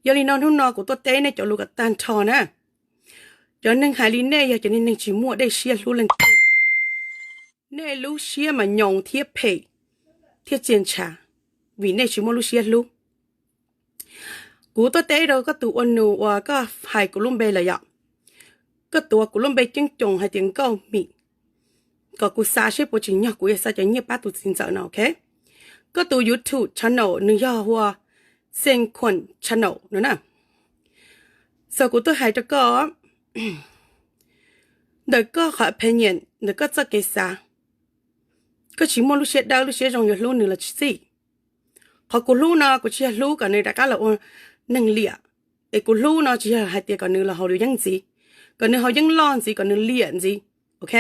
Yog li no hnub no kuv tuaj teb nej cov lus kom tag nrho na. Cov neeg hais li nej yog cov neeg tsis muaj dej siab hlub leej twg. Nej lub siab mas nyoos thiab phem thiab txias ntshav, vim nej tsis muaj lub siab hlub. Kuv tuaj teb rau koj tus ua nus uas koj hais kuv lub npe lawm yom. Koj tuav kuv lub npe ceeb coos hais tias Nkauj Mim, kom kuv xav seb puas tsim nyog kuv yuav xa cov nyiaj pab tus txiv ntxawm no, ok? Koj tus YouTube channel nws yog hu ua Xeev Khuam channel no na. Xav kuv tuaj hais rau koj, ntawm koj qhov opinion, ntawm koj txoj kev xav, koj tsis muaj lub siab dawb lub siab zoo yuav hlub nws los tsis txij. Qhov kuv hlub no kuv tsis yog hlub kom nws rov qab los ua neeg liam, es kuv hlub no tsis yog hais tias kom nws los haus yeeb ntxiv, kom nws haus yeeb loj ntxiv, kom nws liam ntxiv, ok?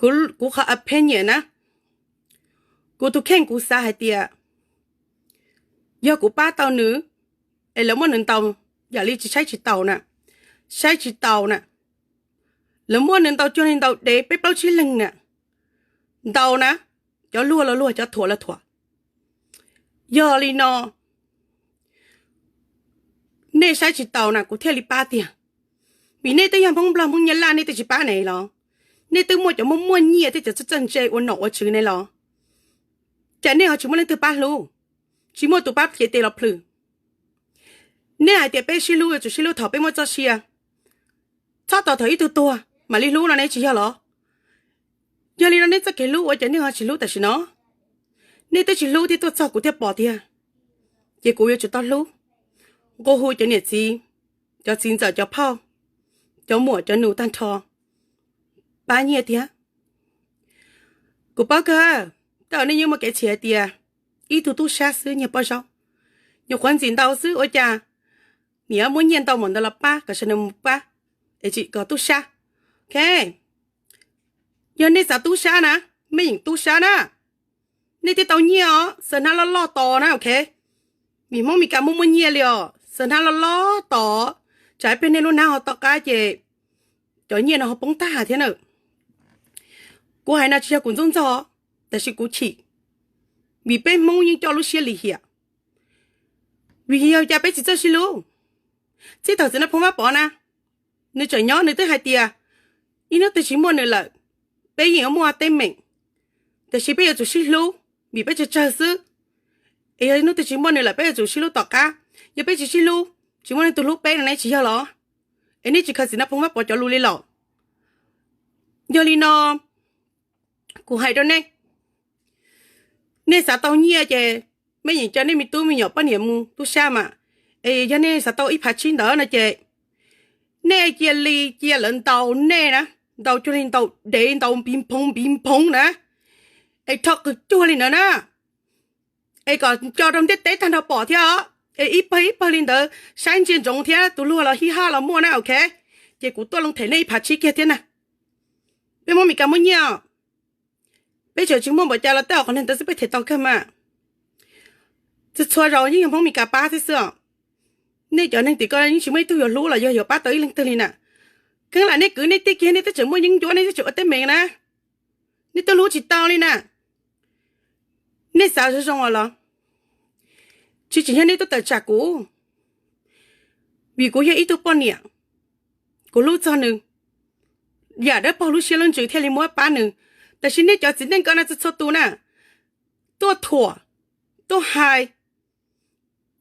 Kuv qhov opinion na, kuv tus kheej kuv xav hais tias yog kuv pab tau nws, es lawv muab nws ntaus, yam li tsis saib tsis taus na, saib tsis taus na, lawv muab nws ntaus cuag li ntaus dev peb plaub tsib leeg na, ntaus na, cov luag los luag, cov thuam los thuam. Yog li no nej saib tsis taus na kuv thiaj li pab tiag, vim nej twb yog Hmoob Nplog Hmoob Nyab Laj, nej twb tsis pab ne los? Nej twb muaj cov muaj muaj nyiaj thiab cov txawj txawj ntse ua nom ua tswv ne los? Cas nej ho tsis muaj leej twg pab hlub, tsis muaj tus pab cev tes los plhws? Nej hais tias peb sib hlub yuav tsum sib hlub thaum peb muaj txoj sia, txhob tos thaum ib tug tuag mam li hlub no ne tsis yog los? Yog li no nej txoj kev hlub ua cas nej ho tsis hlub tam sim no? Nej twb tsis hlub thiab tuaj txog kuv thiaj pom tiag, ces kuv yuav tsum tau hlub, nqua hu cov niam txiv, cov txiv ntxawm cov phauj, cov muam cov nus tag nrho pab nyiaj thiab. Kuv paub kawg, tej zaum nej yeej muaj kev txhim hais tias ib tug tub sab xwb nyiag pob zaub, nyuam qhuav ntxim ntau xwb ua cas niam muab nyiaj ntau npaum ntawd los pab kom sawv daws mus pab, es tsis kom tub sab, ok? Yog nej xav tub sab na, mej yeem tub sab na, nej twb tau nyiaj os, xaws hnab loj loj tos na, ok? Vim Hmoob Mes Kas muaj muaj nyiaj li os, xaws hnab loj loj tos, tsam ib pliag nej lub hnab ho to qab ces cov nyiaj no ho poob tag thiab na. Kuv hais no tsis yog kuv ntxub ntxog, tab sis kuv chim, vim peb Hmoob yeej coj lub siab lim hiam. Vim yog cas peb tsis txawj sib hlub? Txij thaum txiv Naj Phoo Vaj Pov na, nws tseem nyob nws twb hais tias ib hnub twg tsis muaj nws lawm, peb yeej yuav muaj teeb meem, tab sis peb yuav tsum sib hlub vim peb tsawg tsawg xwb. Es yog ib hnub twg tsis muaj nws lawm peb yuav tsum sib hlub tom qab, yog peb tsis sib hlub, tsis muaj leej twg hlub peb no ne tsis yog los? Es nej tsis khaws txiv Naj Phoo Vaj Pov cov lus li los? Yog li no kuv hais rau nej, nej xav tau nyiaj ces mej yeem coj nej me tub me nyuam poj niam mus tub sab mas. Es yog nej xav tau ib phav tsib ntawd no ces nej cia li cia lawv ntaus nej na, ntaus cuag li ntaus dev ntaus npiv phoov npiv phoov na, es rho qws cuag li ntawd na, es kom nco rau ntiaj teb tag nrho pom thiab os. Es ib pawg ib pawg li ntawd saib ntsia ntsoov thiab, tus luag los hij haj los muaj na, ok? Ces kuv tuaj loo them nej ib phav tsib kiag thiab na. Peb Hmoob Mes Kas muaj nyiaj os, peb tseem tsis muaj npaum cas los tej zaum qhov neeg ntawd xwb peb them tau kawg mas. Txhua txhua zaus yeej yog Hmoob Mes Kas pab thiab xwb os. Nej cov neeg tim ko yeej tsis muaj ib tug yuav hlub los yog yuav pab tau ib leej twg li na. Kheev lam nej kwv nej tij kiag nej twb tseem muaj yeeb ncuab nej twb tseem ua teeb meem na, nej twb hlub tsis tau li na. Nej xav zoo zoo os los? Tsis tseem yog nej tuaj tawm tsam kuv, vim kuv yog ib tug poj niam, kuv hlub txog nws, yam dawb paug lub siab lub ntsws thiaj li muab pab nws. Tab sis nej cov txiv neej ko na txhua txhua tus na, tuaj thuam, tuaj hais,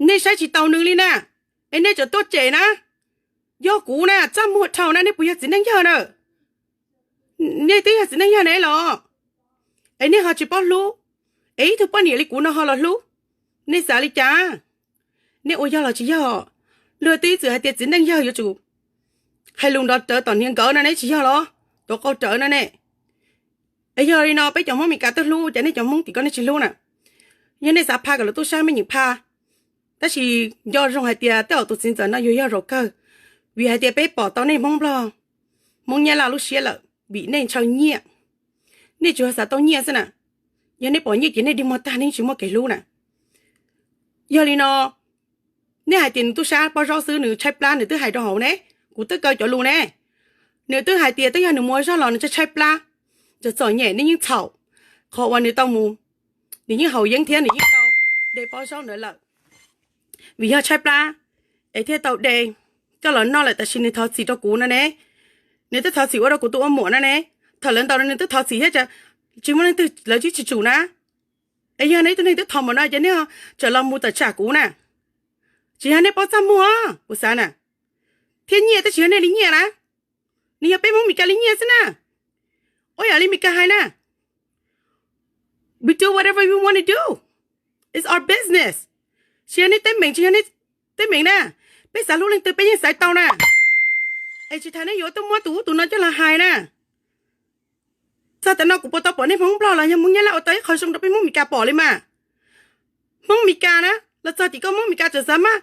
nej saib tsis taus nws li na, es nej tseem tuaj cem na. Yog kuv na txaj muag dhau na, nej puas yog txiv neej yawg na? Nej twb yog txiv neej yawg ne los? Es nej ho tsis paub hlub, es ib tug poj niam li kuv no ho los hlub, nej xav li cas? Nej ua yog los tsis yog? Luag twb ib txwm hais tias txiv neej yawg yuav tsum hais lus nrov rawv tom niag nkawd no ne tsis yog los? Tuav qau rawv no ne. Es yog li no peb cov Hmoob Mes Kas twb hlub, cas nej cov Hmoob tim ko nej tsis hlub na? Yog nej xav pha kom lawv tub sab mej yeem pha, tab sis nco zoo hais tias tej zaum tus txiv ntxawm no yuav yog zaum kawg, vim hais tias peb pom tau nej Hmoob Nplog, Hmoob Nyab Laj lub siab lawm vim nej ntshaw nyiaj. Nej tsuas xav tau nyiaj xwb na. Yog nej pom nyiaj ces nej dig muag tag, nej tsis muaj kev hlub na. Yog li no, nej hais tias nws tub sab pob zaub xwb nws tshaib plab, nws twb hais rau hauv ne, kuv twb kaw cov lus ne. Nws twb hais tias twb yog nws mus ua zog los nws tshaib tshaib plab, txom txom nyem, nej yeej txhaum qhov uas nws tau mus, nws yeej haus yeeb thiab nws yeej tau de pob zaub ntawd lawm. vim yog tshaib plab es thiaj tau de coj los noj lawm, tab sis nws thov txim rau kuv no ne, nws twb thov txim ua rau kuv tus ua muam no ne, thaum lawv ntaus nws twb thov txim thiab, tsis muaj leej twg lawv tsis tsum na. Es yog nej ib tug neeg twb thov mus no ces nej tseem los mus tawm tsam kuv na. Tsis yog nej paub txaj muag, kuv xav na, thiab nyiaj twb tsis yog nej li nyiaj na, nws yog peb Hmoob Mes Kas li nyiaj xwb na. Ua yam li Mes Kas hais na, we do whatever we want to do, it's our business. Tsis yog nej teeb meem, tsis yog nej teeb meem na, peb xav hlub leej twg peb yeej xaiv tau na. Es tsis tas nej yuav tuaj muab tus ub tus no coj los hais na. Txog tam no kuv puas tau pom nej Hmoob Nplog los yog Hmoob Nyab Laj ua tau ib qho zoo rau peb Hmoob Mes Kas pom li mas? Hmoob Mes Kas na, los txog tim koj Hmoob Mes Kas tseem xav maj,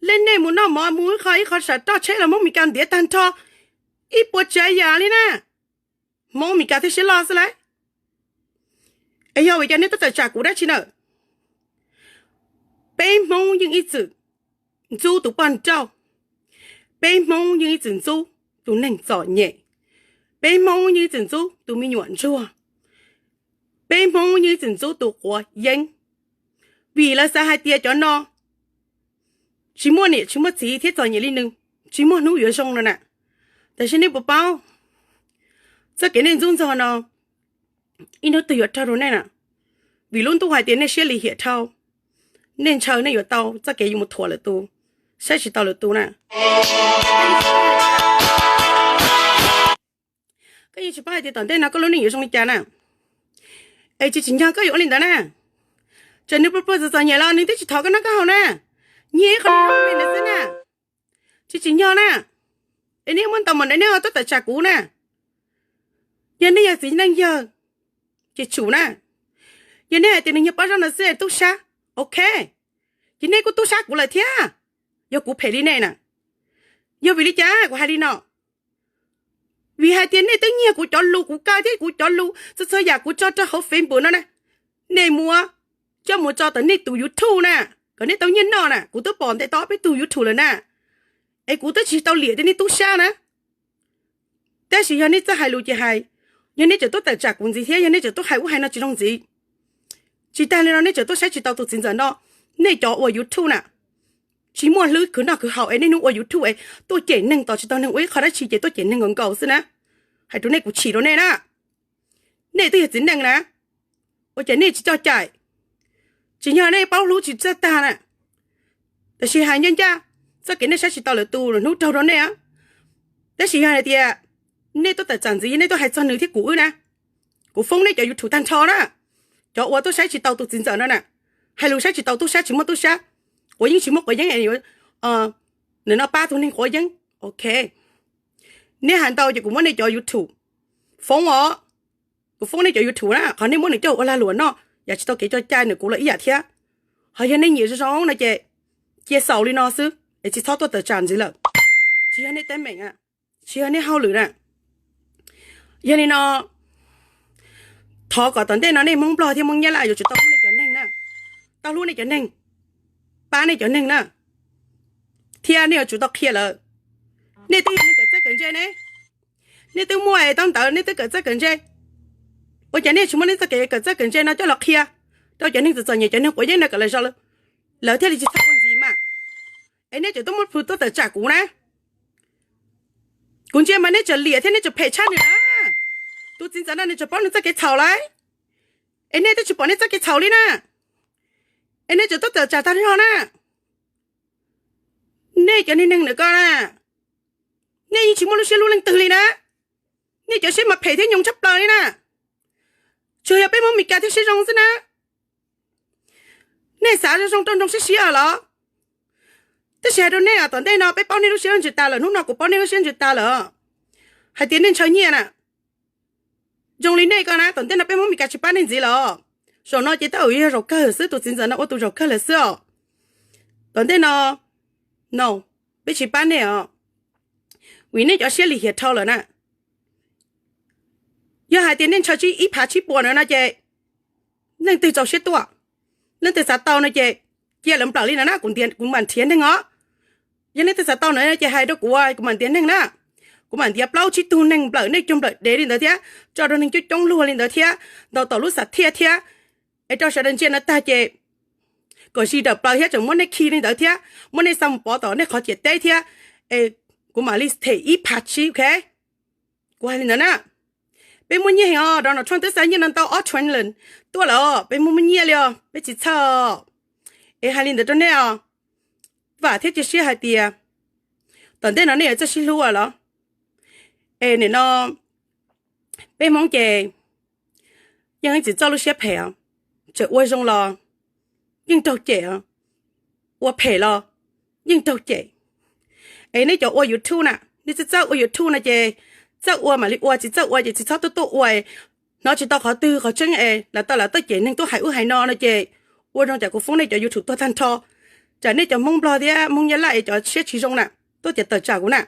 lej nej mus noj mov mus ib qho ib qho sam roj tsheb los Hmoob Mes Kas ntiav tag nrho, ib puas tsav yam li na. Hmoob Mes Kas thiaj siab loj xwb lauj. Es yog vim cas nej tuaj tawm tsam kuv dab tsi na? Peb Hmoob yeej ib txwm ntxub tus poj nrauj, peb Hmoob yeej ib txwm ntxub tus neeg txom nyem, peb Hmoob yeej ib txwm ntxub tus me nyuam ntsuag, peb Hmoob yeej ib txwm ntxub tus quav yeeb, vim lawv xav hais tias cov no tsis muaj niam tsis muaj txiv thiab txom nyem li nws, tsis muaj hnub yuav zoo no na. Tab sis nej puas paub, txoj kev nej ntxub ntxog no, ib hnub twg yuav raug rau nej na, vim lub ntuj hais tias nej siab lim hiam dhau, nej ntshaw nej yuav tau txoj kev yuav mus thuam lwm tus, saib tsis tau lwm tus na. Koj yeej tsis paub hais tias tom ntej no koj lub neej yuav zoo li cas na. Es tsis tsim nyog koj yuav ua li ntawd na. Txawm nws pluag pluag txom txom nyem los nws twb tsis thov koj noj koj haus na, nyiag ib qho ntawd xwb na. Tsis tsim nyog na. Es nej muab ntaus mas nrhiav nej tuaj tawm tsam kuv na. Yog nej yog txiv neej yawg ces tsum na. Yog nej hais tias nws yog poj zog no xwb tub sab, ok, ces nej kuj tub sab kuv lawm thiab. Yog kuv phem li nej na. Yog vim li cas kuv hais li no? Vim hais tias nej twb nyiag kuv cov lus, kuv kaw thiab kuv cov lus, txhua txhua yam kuv tso rau hauv Facebook no na, nej muab coj mus tso tom nej tus YouTube na, kom nej tau nyiaj noj na. Kuv twb pom ntev tau ob peb tug YouTube lawm na, es kuv twb tsis tau liam tias nej tub sab na. Tab sis yog nej txawj hais lus ces hais, yog nej tseem tuaj tawm tsam kuv ntxiv thiab yog nej tseem tuaj hais ub hais no tsis zoo ntxiv, tsis tas li no nej tseem tuaj saib tsis tau tus txiv ntxawm no. Nej cov ua YouTube na, tsis muaj hlwb khwv noj khwv haus es nej hnub ua YouTube es tuaj cem neeg, tos tsis tau neeg ua ib qho dab tsi ces tuaj cem neeg nkaus nkaus xwb na. Hais rau nej, kuv chim rau nej na. Nej twb yog txiv neej na, ua cas nej tsis coj cai? Tsis yog nej paub hlub tsis txawj tag na, tab sis hais ncaj ncaj, txoj kev nej saib tsis tau lwm tus lwm hnub raug rau nej. Tab sis yog hais tias nej tuaj tawm tsam ntxiv, nej tuaj hais txog nws thiab kuv wb na, kuv foob nej cov YouTube tag nrho na. Cov uas tuaj saib tsis tau tus txiv ntxawm no na, hais lus saib tsis tau tub sab tsis muaj tub sab, quav yeeb tsis muaj quav yeeb, nws no pab tus neeg quav yeeb, ok. Nej hais ntau ces kuv muab nej cov YouTube foob os. Kuv foob nej cov YouTube na, qhov nej muab nws coj ua lag luam noj, yam tsis tau kev coj cai nws kuv los ib yam thiab. Ho yog nej nyiam zoo zoo no ces cia xaus li no xwb es tsis txhob tuaj tawm tsam ntxiv lawm. Tsis yog nej teeb meem, tsis yog nej hauj lwm na. Yog li no, thov kom tom ntej no nej Hmoob Nplog thiab Hmoob Nyab Laj yuav tsum tau hlub nej cov neeg na, tau hlub nej cov neeg, pab nej cov neeg na, thiab nej yuav tsum tau qhia lawv. Nej twb yog neeg kawm txawj kawm ntse ne, nej twb muaj es tau ntawv, nej twb kawm txawj kawm ntse, ua cas nej tsis muab nej txoj kev kawm txawj kawm ntse no coj los qhia rau cov neeg txom txom nyem, cov neeg quav yeeb no kom lawv zov, lawv thiaj li tsis txhob ua ntxiv mas? Es nej tseem tuaj muab plhus tuaj tawm tsam kuv na. Kuv ntsia mas nej tseem liam thiab nej tseem phem tshaj nws na. Tus txiv ntxawm no nws tseem paub nws txoj kev txhaum lawm, es nej twb tsis pom nej txoj kev txhaum li na. Es nej tseem tuaj tawm tsam tag nrho na. Nej cov neeg neeg ntawm ko na, nej yeej tsis muaj lub siab hlub leej twg li na. Nej cov siab mas phem thiab nyoos tshaj plaws li na. Tsuas yog peb Hmoob Mes Kas thiaj siab zoo xwb na. Nej xav zoo zoo rau nroo siab siab los? Tab sis hais rau nej, tom ntej no peb paub nej lub siab lub ntsws tas lawm, hnub no kuv paub nej lub siab ntsws tas lawm. Hais tias nej ntshaw nyiaj na, zoo li nej ko na, tom ntej no peb Hmoob Mes Kas tsis pab nej ntxiv lawm. Zaum no ces tab sis yog zaum kawg xwb, tus txiv ntxawm no ua tus zaum kawg lawm xwb os. Tom ntej no, no, peb tsis pab nej os, vim nej cov siab lim hiam dhau lawm na. Yog hais tias nej ntshaw tsib ib phav tsib puas no no ces leej twg txaus siab tuaj, leej twg xav tau no ces cia lawv nplawm li no na, kuv mam nrhiav neeg os. Yog leej twg xav tau no ces hais rau kuv, kuv mam ntiav neeg na. Kuv mam ntiav plaub tsib tug neeg nplawm, nej cug nplawm dev li ntawd thiab, tso rau neeg coob coob luag li ntawd thiab, ntaus tom lub xam thiaj thiab, es rau sawv daws ntsia no tag ces kom zis dawm plaws thiab tseem muab nej khi li ntawd thiab muab nej xa mus pov tom nej qhov ciam teb thiab, es kuv mam li them ib phav tsib, ok? Kuv hais li ntawd na. Peb muaj nyiaj heev os, Donald Trump twb xa nyiaj no ntau ob trillion tuaj lawm, peb muaj muaj nyiaj li os, peb tsis txhawj. Es hais li ntawd rau nej os, vam thiab cia siab hais tias tom ntej no nej yuav txawj sib hlub los. Es nim no peb Hmoob ces yeej ib txwm txoj lub siab phem os, tseem ua zoo los yeej raug cem os, ua phem los yeej raug cem. Es nej cov ua YouTube na, nej txawj txawj ua YouTube no ces txawj ua mam li ua, tsis txawj ua ces tsis txhob tuaj tuaj ua. Hnov tsis tau qhov twg qhov tseeb es lawv tau lawv tuaj cem neeg tuaj hais ub hais no no ces ua zoo cas kuv foob nej cov YouTube tuag tag nrho. Tsam nej cov Hmoob Nplog thiab Hmoob Nyab Laj es cov siab tsis zoo na, tuaj ces tawm tsam kuv na.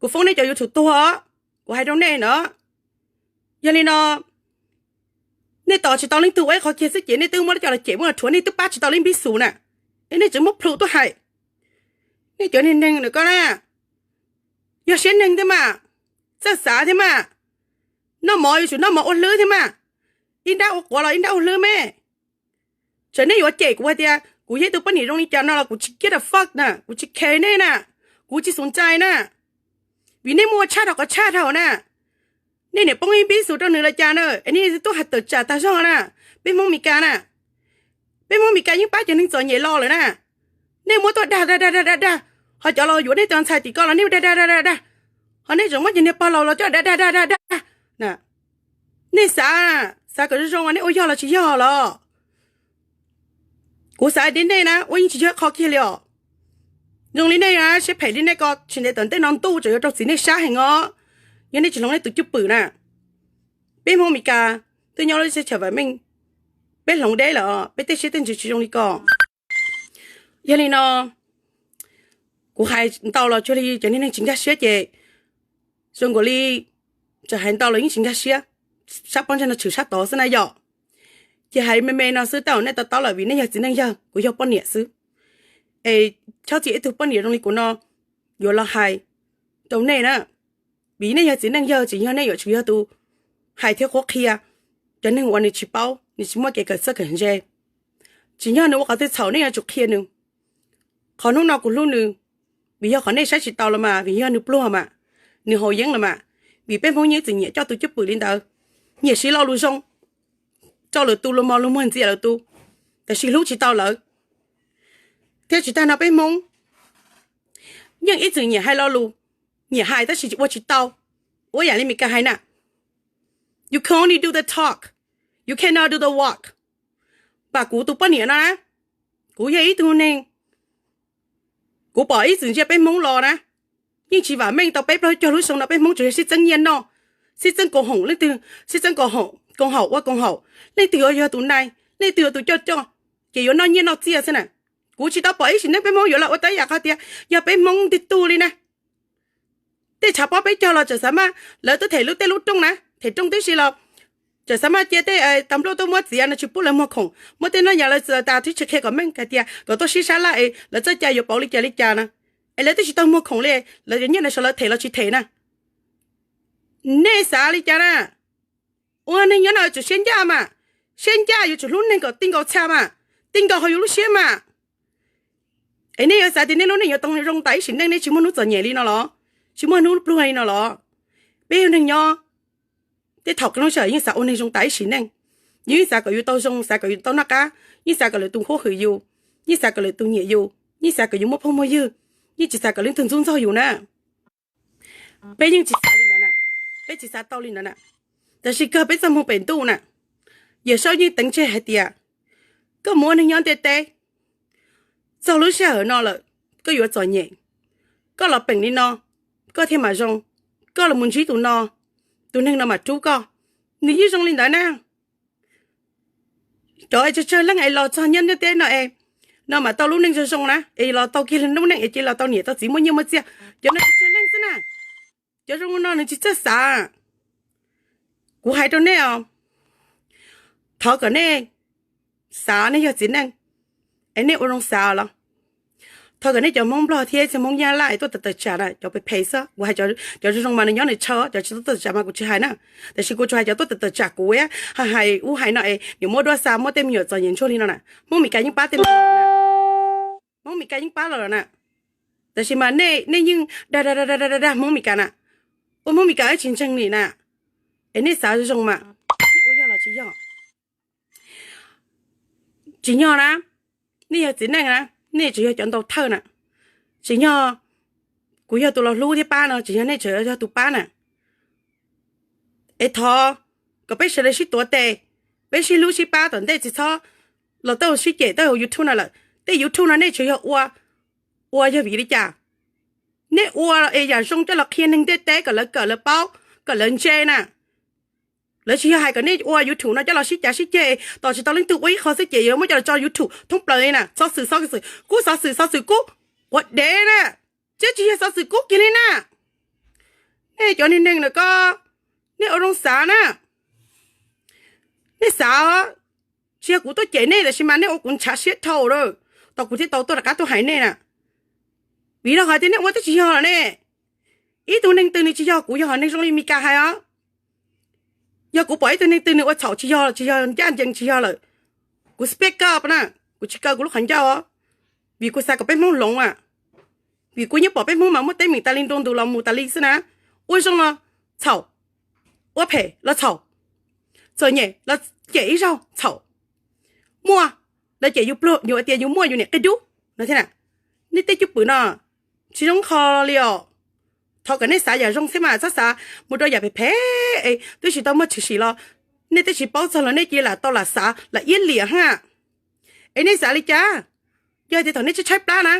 Kuv foob nej cov YouTube tuag os, kuv hais rau nej no. Yog li no, nej tos tsis tau leej twg ua ib qhov kiag xwb ces nej twb muab coj los cem muab los rhuav, nej twb pab tsis tau leej npib xus na, es nej tseem muab plhu tuaj hais. Nej cov niag neeg ntawm ko na, yog siab neeg thiab mas, txawj xav thiab mas, noj mov yuav tsum noj mov ua hlwb thiab mas, ib nrab ua quav los ib nrab ua hlwb me. Txawm nej yuav cem kuv hais tias kuv yog ib tug poj niam zoo li cas no los kuv tsis give a fuck na, kuv tsis care nej na, kuv tsis xum ntsais na, vim nej muaj ua tshaj dhau qhov tshaj dhau na. Nej niam poob ib npib xus rau nws los cas na, es nej tuaj hais tawm tsam tag zog na. Peb Hmoob Mes Kas na, peb Hmoob Mes Kas yeej pab cov neeg txom nyem los lawm na. Nej muab tuaj dag dag dag dag dag dag, ho cov los yuav nej tus ntxhais tim ko los nej dag dag dag dag dag, ho nej tseem muab cov niag pog laus los coj dag dag dag dag dag. Nej xav, xav kom zoo zoo, nej ua yog los tsis yog los? Kuv xav tias nej na ua yeej tsis yog qhov kiag li os. Zoo li nej na, siab phem li nej ko, tsis ntev tom ntej no ntuj tseem yuav rau txim nej sab heev os, yog nej tsis hloov nej tus cwj pwm na. Peb Hmoob Mes Kas twb nyob lub teb chaws vam meej, peb hloov deb lawm, peb tej siab tej ntsws tsis zoo li ko. Yog li no, kuv hais ntau los cuag li cov niag neeg tsis nkag siab ces zoo nkaus li, txawm hais ntau los yeej tsis nkag siab, sab pob ntseg no tshwm sab tod xwb na yom. Ces hais me me no xwb, tej zaum nej to taub lawm vim nej yog txiv neej yawg, kuv yog poj niam xwb. Es chob txia ib tug poj niam zoo li kuv no yuav los hais rau nej na, vim nej yog txiv neej yawg, tsis yog nej yuav tsum yog tus hais thiab qhuab qhia cov neeg uas nws tsis paub, nws tsis muaj kev kawm txawj kawm ntse. Tsis yog nws ua qhov twg txhaum nej yuav tsum qhia nws. Qhov hnub no kuv hlub nws, vim yog qhov nej saib tsis taus los mas, vim yog nws pluag mas, nws haus yeeb los mas, vim peb Hmoob yeej txwm nyiam coj tus cwj pwm li ntawd, nyiam siv lo lus zoo rau lwm tus, lus mos lus muag ntxias lwm tus, tab sis hlub tsis tau lawv. Thiab tsis tag no peb Hmoob yeej ib txwm nyiam hais lo lus, nyiam hais tab sis ua tsis tau. Ua yam li Mes Kas hais na, you can only do the talk, you cannot do the walk. Pam kuv tus poj niam no na, kuv yog ib tug neeg, kuv pom ib txwm ntsia peb Hmoob los na, yeej tsis vam meej tau peb plaub caug lub xyoo no peb Hmoob tsuas yog sib txeeb nyiaj noj, sib txeeb koom haum leej twg, sib txeeb koom haum, koom haum ua koom haum, leej twg yuav yog tus nai, leej twg yuav tus coj coj, ces yuav noj nyiaj noj txiaj xwb na. Kuv tsis tau pom ib sim neej peb Hmoob yuav los ua tau ib yam qhov tias yog peb Hmoob ntiag tug li na. Tej tshav pob peb caug los tseem xav maj, lawv twb them lub tej lub rooj na, them rooj tib si los tseem xav maj cia tej tas npluaj tuaj muab txiav no tsis pub lawv muag khoom, muab tej noj yas lawv txiav tas twb tsis qhia kom meej hais tias kom tuaj sib sab laj es lawv txoj cai yuav pauv li cas li cas na. Es lawv twb tsis tau muag khoom li, lawv cov nyiaj no sav lawv them los tsis them na. Nej xav li cas na? Ua neeg nyob no yuav tsum siab ncaj mas, siab ncaj yuav tsum hlub neeg kom ti nkaus txha mas, ti nkaus hauv yus lub siab mas. Es nej yuav xav tias nej lub neej yuav tau zoo tas ib sim neej, nej tsis muaj hnub txom nyem li no los? Tsis muaj hnub pluag li no los? Peb ua neeg nyob, tej thaum qee lub sij hawm yeej xav ua neeg zoo tas ib sim neej. Yus yeej xav kom yus tau zoo, xav kom yus tau noj qab, yeej xav kom lwm tus huab hwm yus, yeej xav kom lwm tus nyiam yus, yeej xav kom yus muaj phooj muaj ywg, yeej tsis xav kom leej twg ntxub ntxaug yus na. Peb yeej tsis xav li ntawd na, peb tsis xav tau li ntawd na. Tab sis kawg peb txoj hmoo pem ntuj na, Yawm Saub yeej teev tseg hais tias koj mus ua neeg nyob ntiaj teb, txog lub sij hawm no lawm, koj yuav txom nyem, koj los peem li no, koj thiaj mam zoo, koj los mus ntsib tus no, tus neeg no mam rub koj. Nws yeej zoo li ntawd na. Cov tsawg tsawg leej es los txog nyob ntiaj teb no es no mam tau lub neej zoo zoo na, es los tau kiag lub neej es cia los tau niam tau txiv muaj nyiaj muaj txiag. Cov no tsawg tsawg leej xwb na. Cov zoo no nws tsis txawj xav. Kuv hais rau nej os, thov kom nej xav, nej yog txiv neej es nej ua zoo xav los. Thov kom nej cov Hmoob Nplog thiab cov Hmoob Nyab Laj tuaj tawm tawm tsam na, cov phem phem xwb. Kuv hais cov zoo zoo mas nws nyob nws tshaw, cov tsis tuaj tawm tsam mas kuv tsis hais na. Tab sis kuv tsuas hais cov tuaj tawm tawm tsam kuv hais ub hais no es niam muab duab xa muab tej me nyuam txom nyem ntsuag li no na. Hmoob Mes Kas yeej pab tej no. Hmoob Mes Kas yeej pab los lawm na. Tab sis mas nej, nej yeej dag dag dag dag dag Hmoob Mes Kas na. Ua Hmoob Mes Kas wb tsis ntseeg li na. Es nej xav zoo mas, nej ua yog los tsis yog? Tsis yog na, nej yog txiv neej na, nej tseem yog cov ntaus thawj na. Tsis yog kuv yog tus los hlub thiab pab no, tsis yog, nej tseem yog tus pab na. Es thov kom peb sawv daws sib tuav tes, peb sib hlub sib pab tom ntej, tsis txhob los tej sib cem tej hauv YouTube no lawm. Tej YouTube no nej tseem yog ua, ua yog vim li cas? Nej ua es yam zoo coj los qhia neeg ntiaj teb kom lawv kawm lawv paub, kom lawv ntse na. Lawv tsis yog hais kom nej ua YouTube no coj los sib cav sib ceg, tos tsis tau leej twg ua ib qho xwb ces yuav muab coj los tso YouTube thoob plaws li na. Xov xwm xov xwm kub, xov xwm xov xwm kub, quav dev na, thiab tsis yog xov xwm kub kiag li na. Nej cov neeg neeg ntawm ko, nej ua zoo xav na. Nej xav, tsis yog kuv tuaj cem nej, tab sis mas nej ua kuv ntshav siab dhau lawm, tos kuv thiaj tau tuaj rov qab tuaj hais nej na. Vim rau qhov tias nej ua twb tsis yog lawm ne. Ib tug neeg twg nws tsis yog, kuv yog hom neeg zoo li Mes Kas hais os. Yog kuv pom ib tug neeg twg nws ua txhaum tsis yog, tsis yog ncaj ncees tsis yog lawm, kuv speak up na, kuv tsis kaw kuv lub qhov ncauj os. Vim kuv xav kom peb Hmoob hloov a. Vim kuv yeej pom peb Hmoob mas muaj teeb meem tas li nroo ntus los mus tas li xwb na. Ua zoo los txhaum, ua phem los txhaum, txom nyem los cem ib zaug txhaum, muaj los cem yus pluag, yus hais tias yus muaj yus niam qia dub no thiab na. Nej tej cwj pwm no tsis zoo qho li os. Thov kom nej xav yam zoo xwb mas txhob xav mus rau yam phem phem es twb tsis tau muaj tshwm sim los nej twb tsis paub txog los nej cia lam tau lam xav lam iab liam ha. Es nej xav li cas? Yog tias thaum nej tshaib tshaib plab na,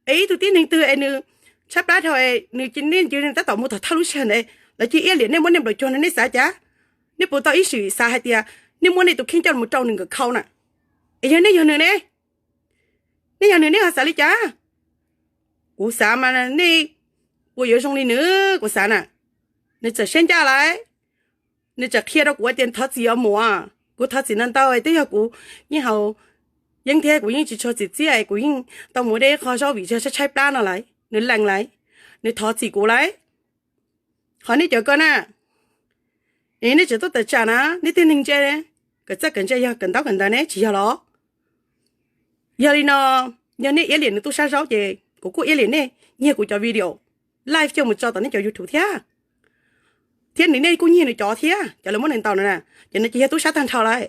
es ib tug tib neeg twg es nws tshaib plab dhau es nws cia nej cia tab tom mus tom thawj lub sij hawm ntawd lawv cia iab liam nej muab nej nplaum cuag no nej xav cas? Nej puas tau ib sim xav hais tias nej muab nej tus kheej coj mus rau nws nkawm khau na? Es yog nej yog nws ne, nej yog nws nej ho xav li cas? Kuv xav mas nej puas yuav zoo li nws, kuv xav na. Nws txawm siab ncaj lawm, nws txawm qhia rau kuv tias thov txim os muam, kuv thov txim ntau ntau, twb yog kuv yeej haus yeeb thiab kuv yeej tsis tshua txim txiaj, kuv yeej tau mus deb qho zaub vim tshaib tshaib plab no lawm. Nws lees lawm, nws thov txim kuv lawm. Qhov nej cov ko na, nej tseem tuaj tawm tsam na, nej tej neeg ntse, kawm txawj kawm ntse yog kawm ntaub kawm ntawv ne tsis yog los? Yog li no, yog nej iab liam nws tub sab zaub ces kuv kuj iab liam nej, nyiag kuv cov video live coj mus tso tom nej cov YouTube thiab. Thiab nws nej kuj nyiag nws cov thiab, cov lawv muab nws ntaus no na, ces nws ces yog tub sab tag nrho lawm.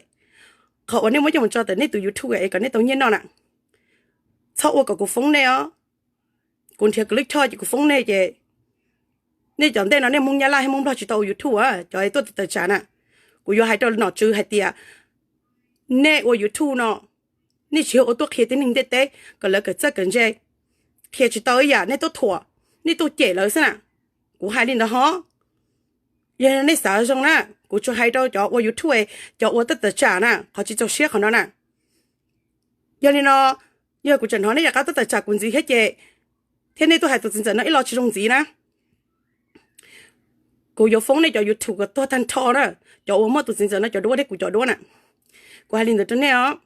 Qhov uas nej muab coj mus tso tom nej tus YouTube es kom nej tau nyiaj noj na, txhob ua kom kuv foob nej os. Kuv nrhiav kuv lub choj ces kuv foob nej ces nej cov ntej no nej Hmoob Nyab Laj thiab Hmoob Nplog tsis tau ua YouTube a, cov tuaj tawm tsam na. Kuv yuav hais rau nom tswv hais tias nej ua YouTube no, nej tsis yog ua tuaj qhia tib neeg ntiaj teb kom lawv kawm txawj kawm ntse, qhia tsis tau ib yam, nej tuaj thuam, nej tuaj cem lawv xwb na. Kuv hais li ntawd ho. Yog nej xav zoo na, kuv tsuas hais rau cov ua YouTube, cov ua tuaj tawm tsam na, qhov tsis txaus siab qhov no na. Yog li no, yog kuv tseem hnov nej rov qab tuaj tawm tsam kuv ntxiv thiab ces, thiab nej tuaj hais tus txiv ntxawm no ib lo tsis zoo ntxiv na, kuv yuav foob nej cov YouTube kom tuag tag nrho na, cov uas muaj tus txiv ntxawm no cov duab thiab kuv cov duab na. Kuv hais li ntawd rau nej os.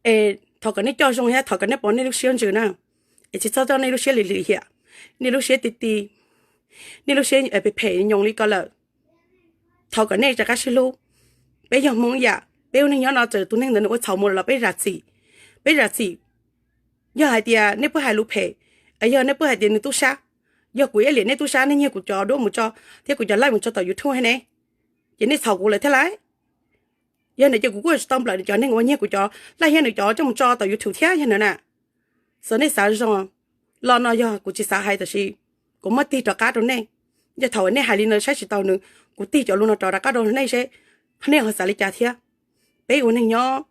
Es thov kom nej coj zoo thiab thov kom nej pov nej lub siab ntsws na, es tsis txhob coj nej lub siab lim lim hiam, nej lub siab ti ti, nej lub siab phem phem nyoos li ko lawm. Thov kom nej rov qab sib hlub. Peb yog Hmoob yam, peb ua neeg nyob no txawm tus neeg ntawd nws ua txhaum mus lawm los peb zam txim, peb zam txim. Yog hais tias nej pheej hais lus phem, yog nej pheej hais tias nws tub sab, yog kuv iab liam nej tub sab, nej nyiag kuv cov duab mus tso thiab kuv cov live mus tso tom YouTube thiab ne, ces nej txhaum kuv lawm thiab lauj. Yog ntawd ces kuv kuj tsis tau nplawm nws cov neeg uas nyiag kuv cov live thiab nws cov coj mus tso tom YouTube thiab yog ntawd na. Xyov nej xav zoo los no yog kuv tsis xav hais tab sis kuv muab tig rov qab rau nej. Yog thaum nej hais li no saib tsis taus nws, kuv tig cov lus no rov rov qab rau nej seb nej ho xav li cas thiab. Peb ua neeg nyob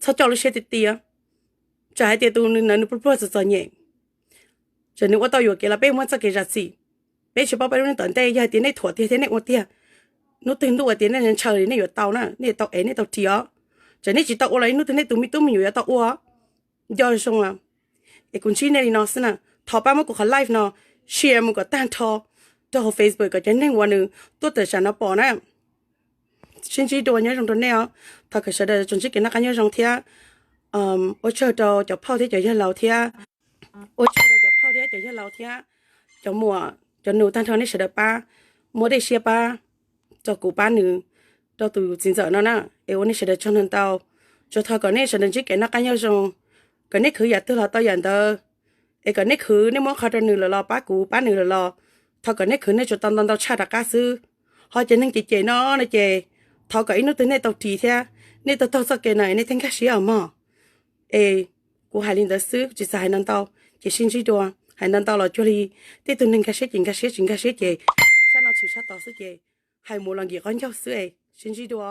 txhob coj lub siab tiag tiag. Txawm hais tias tus nws pluag pluag txom txom nyem, txawm nws ua tau yuam kev los peb muab txoj kev zam txim. Peb tsis paub peb lub neej tom ntej, yog hais tias nej thuam tiag thiab nej ua tiag, hnub twg ntuj ua tias nej ntshaw li nej yuav tau na, nej yuav tau ev nej tau ris os. Txawm nej tsis tau ua los ib hnub twg nej tus me tub me nyuam yuav tau ua. Nco zoo, es kuv ntsib nej li no xwb na. Thov pab muab kuv qhov live no share mus kom tag nrho rau hauv Facebook kom cov neeg uas nws tuaj tawm tsam no pom na. Sib ntsib dua, nyob zoo rau nej os. Thov kom sawv daws tsuas ntsib kev noj qab nyob zoo thiab ua tsaug rau cov phauj thiab cov yawg laus thiab, ua tsaug rau cov phauj thiab cov yawg laus thiab cov muam cov nus tag nrho nej sawv daws pab muab dej siab pab rau kuv pab nws rau tus txiv ntxawm no na. Es ua nej sawv daws tsaug ntau ntau. Tsuas thov kom nej sawv daws ntsib kev noj qab nyob zoo, kom nej khwv yam twg los tau yam ntawd, es kom nej khwv, nej muab qhov rau nws lawm los pab kuv pab nws lawm los, thov kom nej khwv nej tsuas tau ntau ntau tshaj rov qab xwb. Ho cov neeg cem cem no no ces thov kom ib hnub twg nej tau ris thiab nej tau taug txoj kev no nej thiaj nkag siab os mog. Es kuv hais li ntawd xwb, tsis xav hais ntau ntau, ces sib ntsib dua. Hais ntau ntau los cuag li tej tug neeg nkag siab ces nkag siab, tsis nkag siab ces sab no tshwm sab tod xwb ces hais mus los nkim qaub ncaug xwb es sib ntsib dua.